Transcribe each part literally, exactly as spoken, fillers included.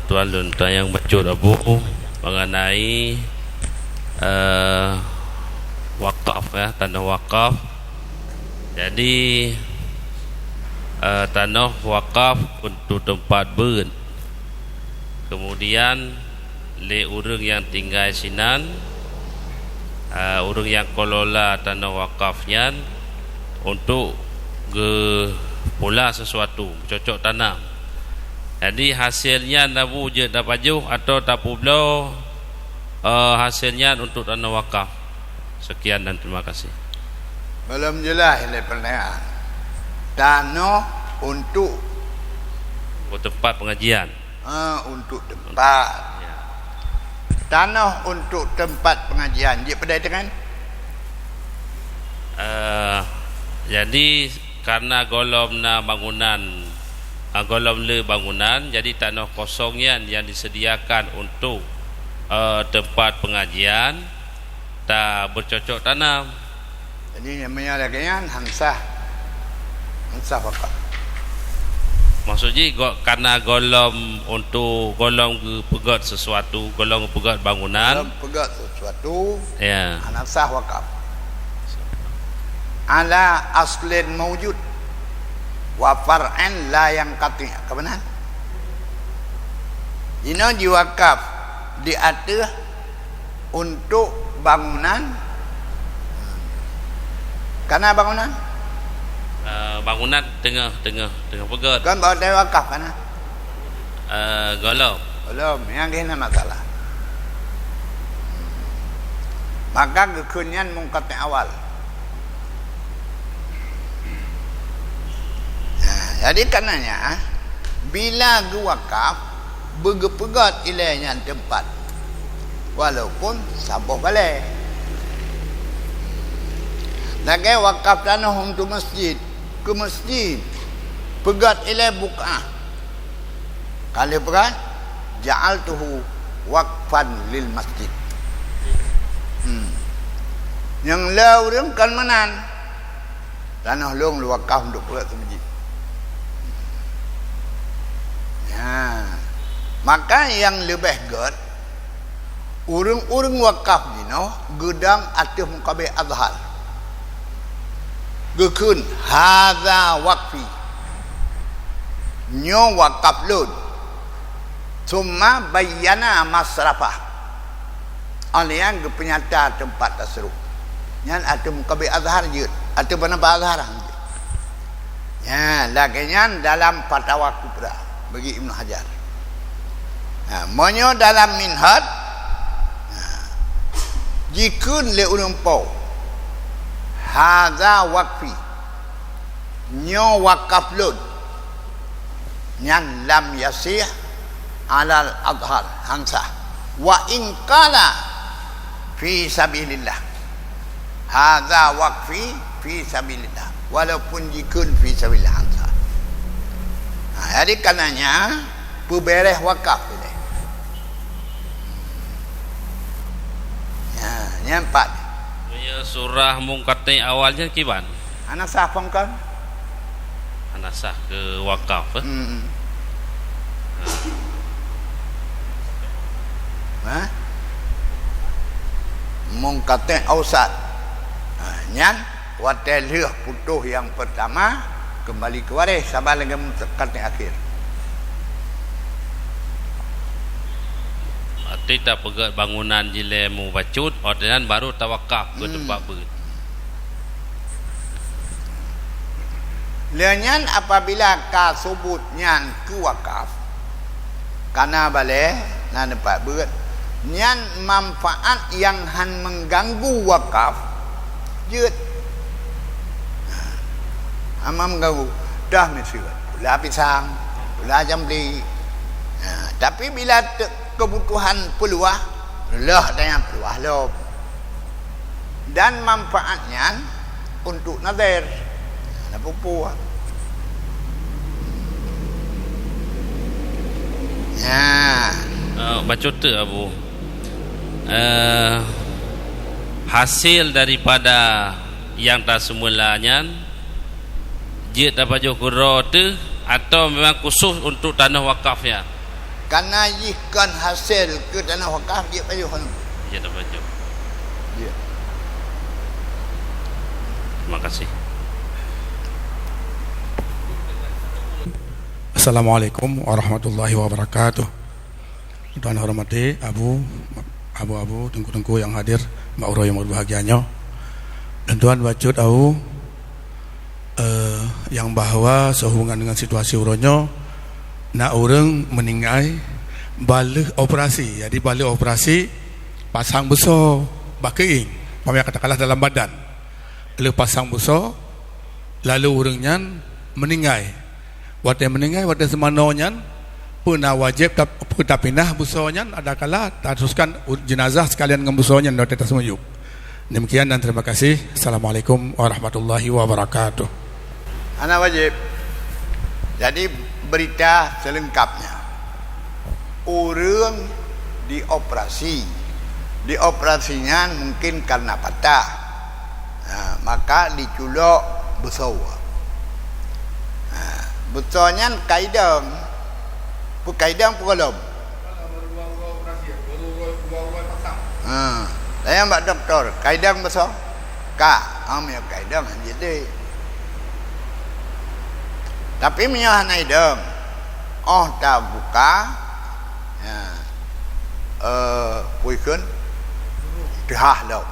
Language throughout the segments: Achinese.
Tuan lôn tanyong bacut Abu mengenai, eh, wakaf, ya, tanah wakaf. Jadi, eh, tanoh wakaf untuk tempat beuet. Kemudian, lé ureuëng nyang tinggai sinan, eh, ureuëng nyang kelola tanoh wakaf nyan untuk geupula sesuatu, cocok tanam. Jadi, hasil nyan Abu jeuet tapajoh atau tapeubloe, eh, hasil nyan untuk tanoh wakaf. Sekian dan terima kasih. Belum jelas ini pertanyaan. Tanoh untuk, untuk tempat pengajian. Ah, untuk tempat. Ya. Tanoh untuk tempat pengajian. Jeuet peudai teungan? Eh, jadi, karena gohlom na bangunan, ah, gohlom le bangunan, jadi tanoh kosong nyan yang disediakan untuk, eh, tempat pengajian, ta bercocok tanam. Jadi, meunyoe lagée nyan, han sah. Han sah wakaf. Maksud jih, go-, karena gohlom untuk gohlom geupeugét sesuatu, gohlom geupeugét bangunan. Gohlom peugét sesuatu, ya, hana sah wakaf. Ala aslin maujud wa far'in la yanqati'. Ka meunan? Jinoe jiwakaf di ateueh untuk bangunan. Kana bangunan? Eh, bangunan teungoh, teungoh, teungoh peugét. Kan bawa dari wakaf kana? Eh, gohlom. Gohlom, nyang keuh na masalah. Maka geukheun nyan munqati' awal. Nah, jadi karenanya, bila geuwakaf, beugeupeugét ilée nyan teumpat, walaupun saboh balée. Lagée wakaf tanoh untuk masjid, keu masjid, peugét ilée buq'ah. Ka lheueh peugah, "Ja'altuhu waqfan lil masjid." Hmm. Nyang le ureuëng kon meunan, tanoh lôn lôn wakaf untuk peugét keu masjid. Nah, maka nyang leubeh gét, ureuëng-ureuëng wakaf jinoe geudong ateueh mukabé azhar. Geukheun, "Hadza waqfi." Nyoe wakaf lôn. Tsumma bayyana masrafah. Alaian geupeunyata teumpat tasaruf. Nyan ateueh mukabé azhar jeuet. Ateueh peunapa azhar han jeuet. Nya, lagée nyan dalam Fatawa Kubra bagi Ibnu Hajar. Ha, meunyoe dalam Minhaj, ha, jikheun lé ureuëng po, "Hadza waqfi." Nyoe wakaf lôn. Nyan lam yasih alal azhar, han sah. Wa in qala fi sabilillah. Hadza waqfi fi sabilillah. Walaupun jikheun fi sabilillah, han sah. Ha, jadi karenanya, peubéréh wakaf ilée. Ya, nyang pat. Meunyoe surah munqati' awal nyan kiban? Hana sah phon kon. Hana sah keu wakaf, eh? Hmm. Ha? Munqati' ausat. Ha, nyan watée lheueh putôh nyang peurtama, keumbali keu waréh saban lagée munqati' akhir. Berarti tapeugét bangunan jilée mubacut, watée nyan baru tawakaf keu, hmm, teumpat beuet. Lheueh nyan apabila ka subut nyan keu wakaf, kana balée na teumpat beuet, nyan manfaat nyang han meuganggu wakaf jeuet. Ha, hana meuganggu. Dah miseue, pula pisang, pula jambli. Ha, tapi bila te-, keubutuhan peuluwah, lheueh tanyan peuluwah lom. Dan manfaat nyan untuk nadher. Hana peue-peue. Nya. Eh, bacut teuk, Abu. Eh, hasil daripada nyang taseumula nyan jeuet tapajoh keudroe teuh, atawa memang khusus untuk tanoh wakaf nyan? Karena jih kon hasil keu tanoh wakaf, jeuet pajoh keunoe. Jeuet pajoh. Jeuet. Terima kasih. Assalamualaikum warahmatullahi wabarakatuh. Tuan hormati Abu, Abu-abu, teungku-teungku nyang hadir bak uroe nyang berbahagia nyoe. Dan Tuan bacut Abu, eh, nyang bahwa seuhubungan dengan situasi uroe nyoe, na ureuëng meuninggai baleuh operasi. Jadi baleuh operasi pasang beusoe bak keuieng, pamia katakanlah dalam badan. Lheueh pasang beusoe, lalu ureuëng nyan meuninggai. Watée meuninggai, watée seumanoe nyan, peue na wajéb tap-, peue tapinah beusoe nyan, adakala tateruskan u-, jeunazah sekalian ngon beusoe nyan watée taseumuyueb. Demikian dan terima kasih. Assalamualaikum warahmatullahi wabarakatuh. Hana wajéb. Jadi, berita selengkapnya. Ureuëng dioperasi. Dioperasi nyan mungkin karena patah. Ha, maka diculok beusoe. Ha, beusoe nyan ka idong. Peue ka idong peue gohlom? Ha, tanyong bak dokto, ka idong beusoe? Ka. Oh, meunyoe ka idong, hanjeuet deh. Tapi meunyoe hana idong, óh tabuka, ya, eh, peue kheun, teuhah lom.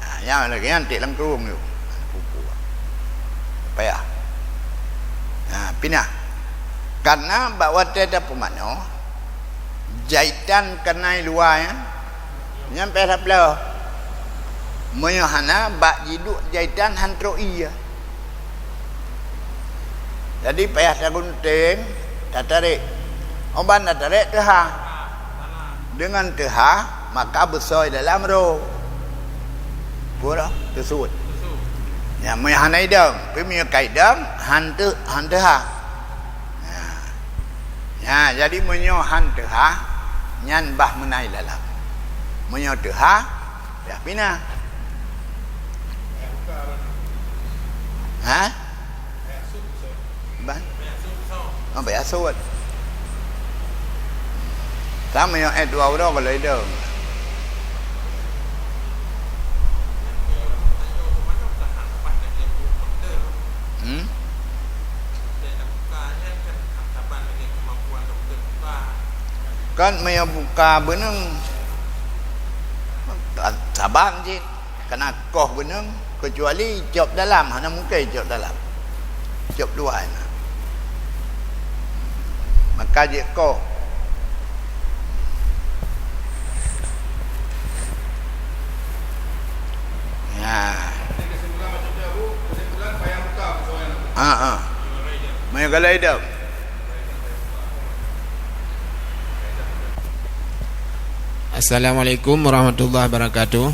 Ha, nyang lagée nyan tiek lam krueng nyoe. Pupu. Payah. Ha, pinah. Karena bak watée tapeumanoe, jaitan keunai luwa nyan, nyan payah tapeuleueh. Meunyoe hana, bak jiduek jaitan han trok ié. Jadi payah tagunténg, tatarek. Óh ban tatarek teuhah. Deungon teuhah, maka beusoe dalam rô. Peue rô? Teusuet. Nyan meunyoe hana idong, tapi meunyoe ka idong, han teu-, han teuhah. Nah. Nah, jadi meunyoe han teuhah, nyan bah meunai dalam. Meunyoe teuhah, payah pinah. Ha? Ban? Oh, payah sot. Sama nyang eh dua uroe kalau idong. Hmm? Kan meunyoe buka beuneueng, saban cit, kana koh beuneueng, keucuali cop dalam, hana mungken cop dalam. Cop luwa na. Maka jeuet koh. Ya. Ha, ha. Meunyoe galai dam. Assalamualaikum warahmatullahi wabarakatuh.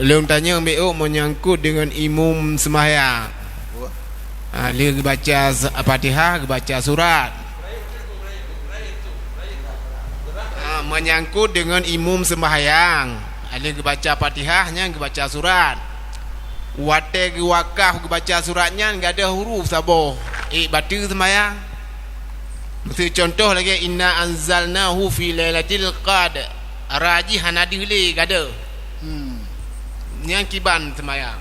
Lôn tanyong beuh menyangkut dengan imum sembahyang. Ha, lheueh geubaca s-, Fatihah, geubaca surat. Ha, menyangkut dengan imum sembahyang. Ha, lheueh geubaca Fatihah, nyan geubaca surat. Watée geuwakaf geubaca surat nyan, gadôh huruf saboh. Eh, bateue sembahyang. Miseu contoh lagée, "Inna anzalnahu fi lailatil qadr." Ra jih hana deuh lé gadôh. Hmm. Nyan kiban sembahyang.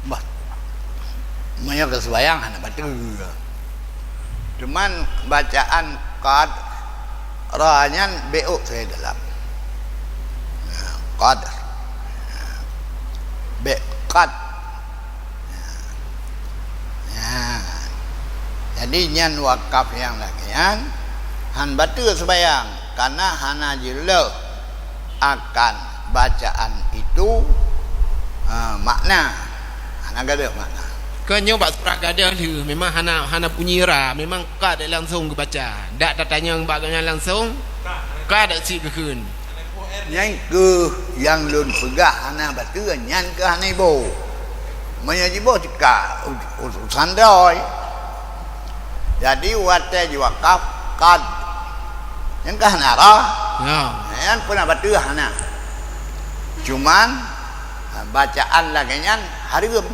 Bah. Meunyoe keu sembahyang hana bateue. Cuman bacaan qad ra nyan beuh sabe dalam. Nah, qad. Beuh qad. Nah. Jadi nyan wakaf nyang lagée nyan han bateue sembahyang, karena hana jeulaih akan bacaan itu, ha, makna. Hana gadôh makna. Kon nyoe bak surat gadôh lheueh, memang hana, hana bunyi ra, memang qad langsung geubaca. Dak tatanyong bak gobnyan langsung, qad cit geukheun. Nyan keuh nyang lôn peugah hana bateue, nyan keuh hana iboh. Meunyoe jiboh cit ka u-, u-, urusan droe. Jadi watée jiwakaf, qad. Nyan ka hana ra. Ya. Nyan peue na bateue hana. Cuman, bacaan lagée nyan hareuem.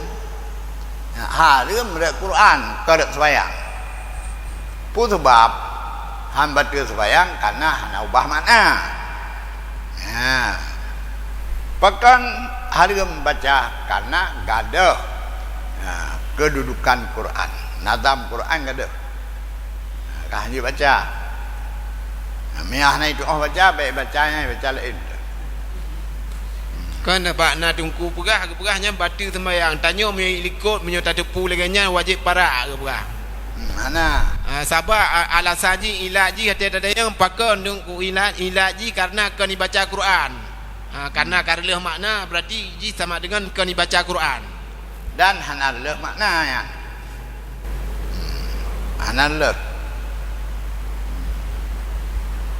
Hareuem rot Quran, kon rot sembahyang. Peue sabab? Han bateue seumayang karena hana ubah makna. Ha. Pakon hareuem baca? Karena gadôh, ha, keududukan Quran. Nazam Quran gadôh. Ka han jeuet baca. Ha, meunyo hana jitu'oh baca, bèk baca nyan, baca laén. Kon bak na teungku peugah, geupeugah nyan bateue seumayang. Tanyoe meunyo likot, meunyo tateupeue lagèe nyan, wajéb parak geupeugah. Hmm, hana. Ah, sabab a-, alasan jih, ilat jih, até tatanyong pakon teungku ilat, ilat jih karena kon ibaca Quran. Ah, karena ka reuloh makna, berarti jih sama dengan kon ibaca Quran. Dan hana reuloh makna nyan. Hmm, hana reuloh.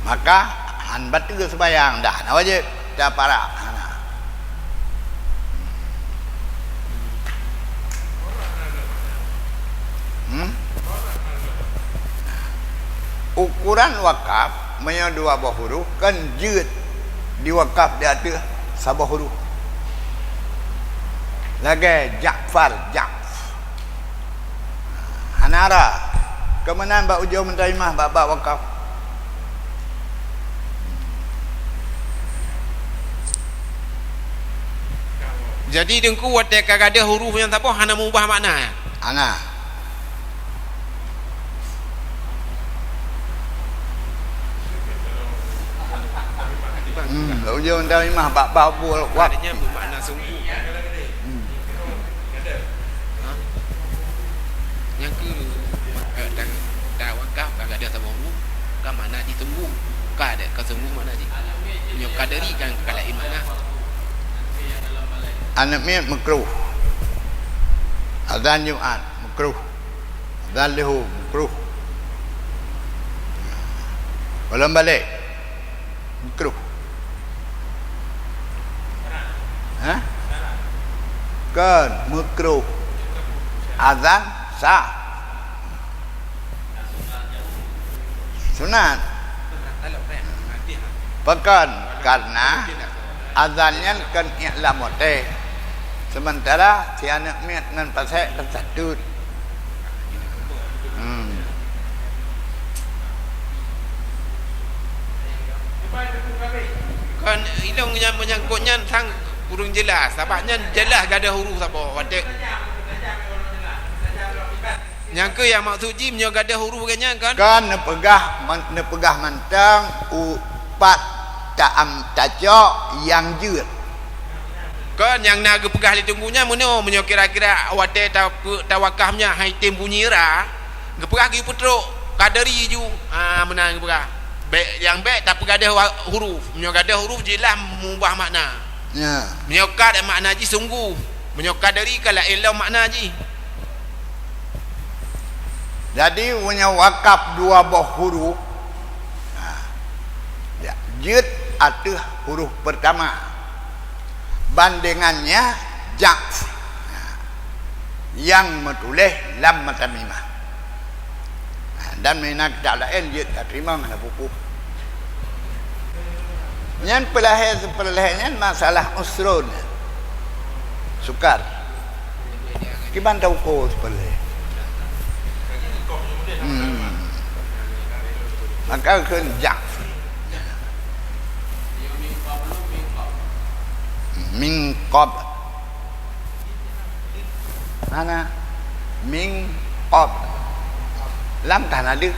Maka han bateue seumayang, dah hana wajéb taparak, hana. Hmm? Ukoran wakaf, meunyoe dua boh huruf, kon jeuet diwakaf di ateueh saboh huruf. Lagèe Ja'far, Ja'f. Hana ra. Keu meunan bak ujoe meuteurjimah bak, bak wakaf. Jadi, Teungku, watèe ka gadôh huruf nyang saboh hana meubah makna, ya? Hana. Hmm, lôn ujoe meuteurjimah bak, bak babul wakaf. Maknanya bermakna sungguh. Hmm. Ha? Nyang keu, eh, dan, dan wakaf ka gadôh saboh huruf, ka makna jih sungguh. Ka deh, ka sungguh makna jih. Nyoe kadari kan ka laén makna. Aneuk miet meukruh. Azan Jumat meukruh. Azan leuhô meukruh. Ulôn balek. Meukruh. Hah? Kon, meukruh. Azan sah. Sunat. Pakon? Karena azan nyan kon i'lam watèe. Sementara si aneuk miet ngon pasék kon sateut. Hmm. Kon ilôn nyang meunyangkot nyan sang kureueng jeulaih, sabab nyan jeulaih gadôh huruf saboh watèe. Nyang keu nyang maksud jih meunyoe gadôh huruf geuh nyan kon? Kon neupeugah man-, neupeugah mantong u-, pat ta-, am, tacok nyang jeuet. Kon nyang na geupeugah lé Teungku nyan meunoe, meunyoe kira-kira watèe tapeu-, tawakaf nyan han item bunyi ra, geupeugah geuyue peutrok, kadari ju. Ha, meunan geupeugah. Bèk, nyang bèk tapeugadôh wa-, huruf. Meunyoe gadôh huruf jeulaih meubah makna. Ya. Meunyoe kad makna jih sungguh. Meunyoe kadari ka laén lom makna jih. Jadi, meunyoe wakaf dua boh huruf, ha, ya, jeuet ateueh huruf peurtama. Bandengannya ja'f, ha, nyang meutuléh lam meutamimah. Ha, dan meunan kitab laén jeuet tateurimong hana peue-peue. Nyan peulahé-, peulahé nyan masalah usrun. Sukar. Kiban tauko peulahé. Hmm. Maka kheun ja'f. Min qab. Hana. Min qab. Lam ka hana deuh.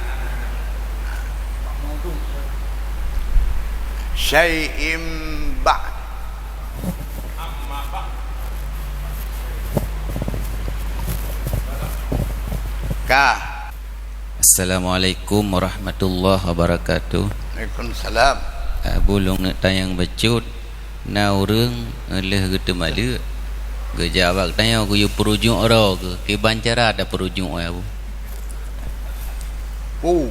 Syai'im ba'd. Ka. Assalamualaikum warahmatullahi wabarakatuh. Waalaikumsalam. Abu, lôn neuk tanyong bacut. Na ureueng lheueh geuteumaleuek, geujak bak tanyoe geuyue peurujuk droe geuh, kiban cara tapeurujuk, ya, Bu? Pu.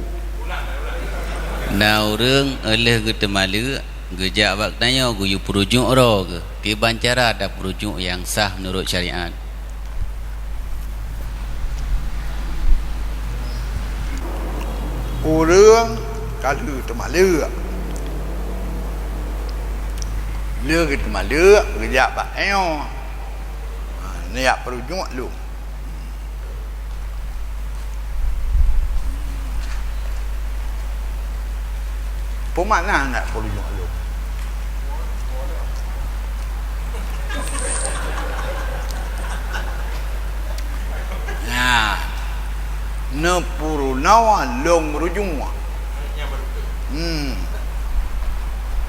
Na ureueng lheueh geuteumaleuek, geujak bak tanyoe geuyue peurujuk droe geuh, kiban cara tapeurujuk nyang sah meunurot syariat? Ureueng ka lheueh teumaleuek. Lheueh geuteumaleuek, geujak bak tanyoe. Ha, neujak peurujuk lom. Peue makna ndak peurujuk lôn? Nah, neupeurunoe lôn rujuk. Hmm.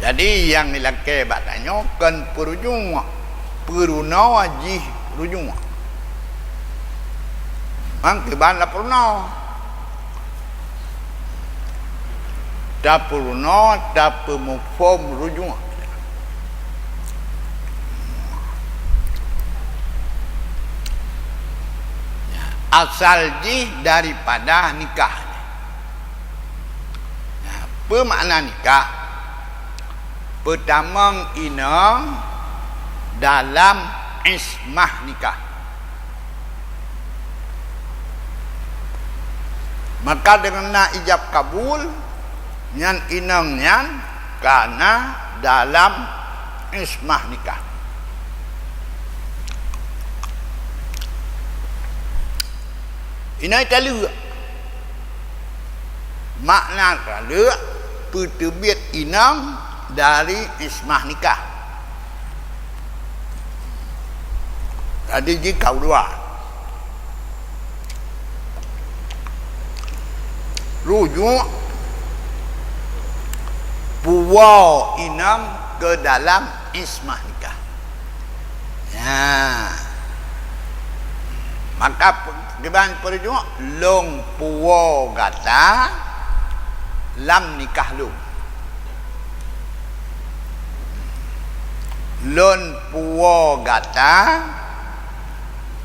Jadi, nyang ilakée bak tanyoe kon peurujuk, peurunoe jih rujuk. Mang kiban la peurunoe. Tapeurunoe, tapeumuphom rujuk. Asal jih daripada nikah. Nah, peue makna nikah? Peutamong inong dalam ismah nikah. Maka deungon na ijab kabul, nyan inong nyan ka na dalam ismah nikah. Inong taleuek. Makna taleuek, peuteubiet inong dari ismah nikah. Jadi jikau dua. Rujuk, puwoe inong keu dalam ismah nikah. Nah, maka pe-, kiban peurujuk, lôn puwoe gata lam nikah lôn. Lôn puwoe gata,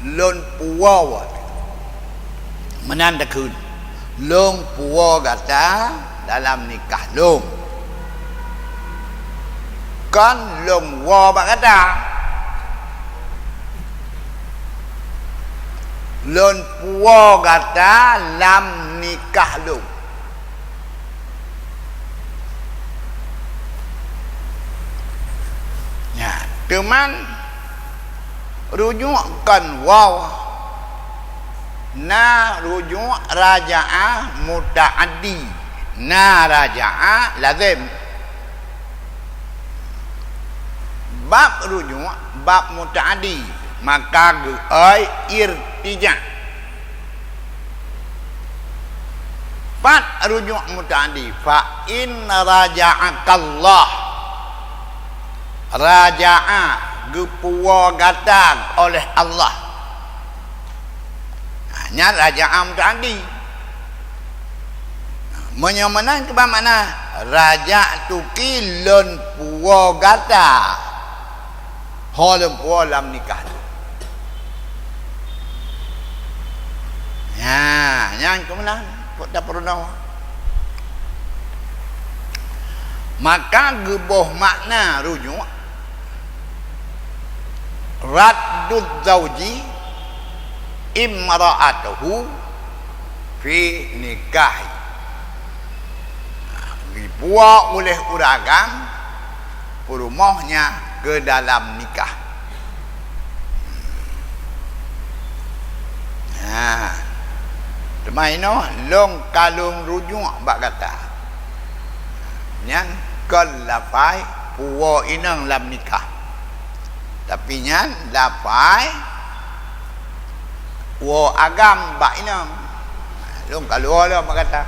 lôn puwoe. Meunan takheun, lôn puwoe gata dalam nikah lôn. Kon lôn woe bak gata. Lôn puwoe gata lam nikah lôn. Nyan, teuma rujuk kon woe. Na rujuk raja'ah muta'addi, na raja'ah lazim. Bab rujuk, bab muta'addi, maka geuoi irtija'. Pat rujuk muta'addi, fa in raja'akallah. Raja'a, geupuwoe gata oleh Allah. Nah, nyan raja'a muta'addi. Meunyoe meunan kiban makna, raja'tuki, lôn puwoe gata. Ho lôn puwoe lam nikah lôn. Nyan, nyan keuh meunan, tapeurunoe. Maka geuboh makna rujuk, radduz zauji imra'atahu fi nikahi. Jipuwoe uléh ureueng agam peurumoh nyan keu dalam nikah. Nah, teuma inoe lôn ka lôn rujuk bak gata. Nyan kon lafai puwoe inong lam nikah. Tapi nyan lafai woe agam bak inong. Lôn ka lôn lom bak gata.